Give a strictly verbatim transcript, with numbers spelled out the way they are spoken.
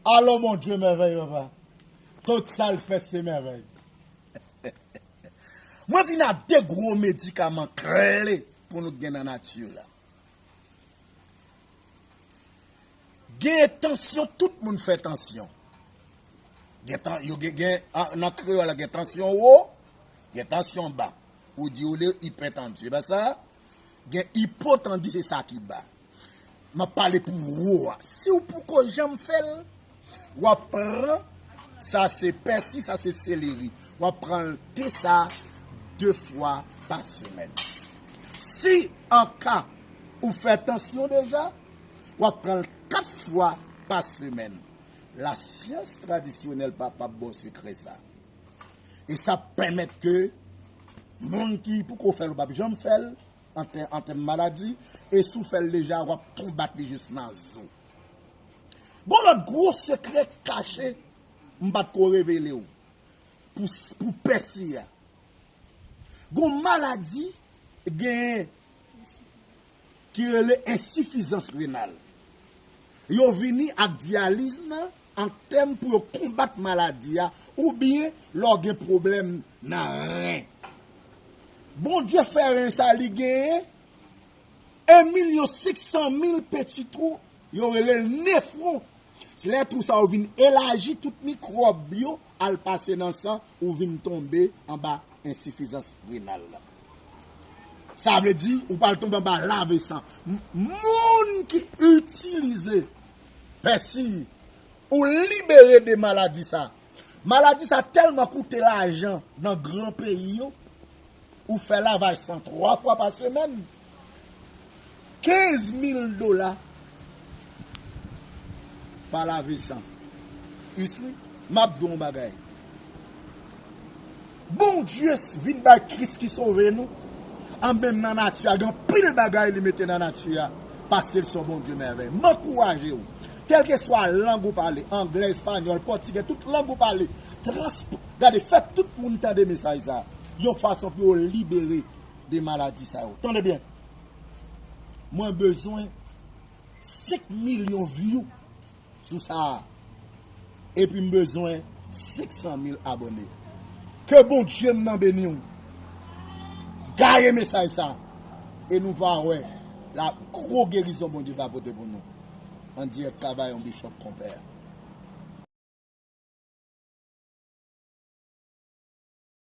Alò, Bondye mèvèy, papa. Tout sa l fè, se mèvèy. Mwen vin ak de gwo medikaman kle pou nou gen nan nati la. Gen tansyon, tout moun fè tansyon. Gen tan, yo gen, gen, a, nan kreyòl la, gen tansyon wo, gen tansyon ba. Ou di ou le ipètandi, se pa sa? Gen ipotandi, se sa ki ba. M ap pale pou wo a. Si w poko janm fè l, w ap pran, sa se pèsi, sa se seleri. W ap pran te sa de fwa pa semèn. Si an ka ou fè tansyon deja, w ap pran l kat fwa pa semèn. Lasyans tradisyonèl pa, p ap ba w sekrè sa. E sa pèmèt ke moun ki poko fè l, ou p ap janm fè l, an tè-, an tèm maladi, e si w fè l deja, w ap konbat li jis nan zo. Gon lòt gwo sekrè kache, m pa t ko revele w, pou, pou pèsi a. Gon maladi genyen ki rele ensifizans renal. Yo vini ak dyaliz nan an tèm pou yo konbat maladi a, oubyen lè w gen pwoblèm nan ren. Bondye fè ren sa li genyen en milyon senk san mil peti twou, yo rele l nefwon. Se lè twou sa yo vin elaji, tout mikwòb yo al pase nan san, ou vin tonbe anba ensifizans renal la. Sa vle di, ou pral tonbe anba lave san. M-, moun ki itilize pèsi, ou libere de maladi sa. Maladi sa tèlman koute lajan nan gran peyi yo, ou fè lavaj san twa fwa pa semèn, kenz mil dola pa lave san. Wi, m ap di w yon bagay. Bondye vin bay Kris ki sove nou. An menm nan nati a, gen anpil bagay li mete nan nati a, paske l se yon Bondye mèvèy. M ankouraje w, kèlkeswa lang ou pale, anglè, espanyòl, pòtigè, tout lang ou pale, transp-, gade, fè tout moun tande mesaj sa, yon fason pou yo libere de maladi sa yo. Tande byen. Mwen bezwen senk milyon view sou sa a. Epi m bezwen senk san mil abòne. Ke Bondye m nan beni w. Gaye mesaj sa. E nou va wè la gwo gerizon Bondye va pote pou nou. An dirèk Kavayon Bishop Konpè.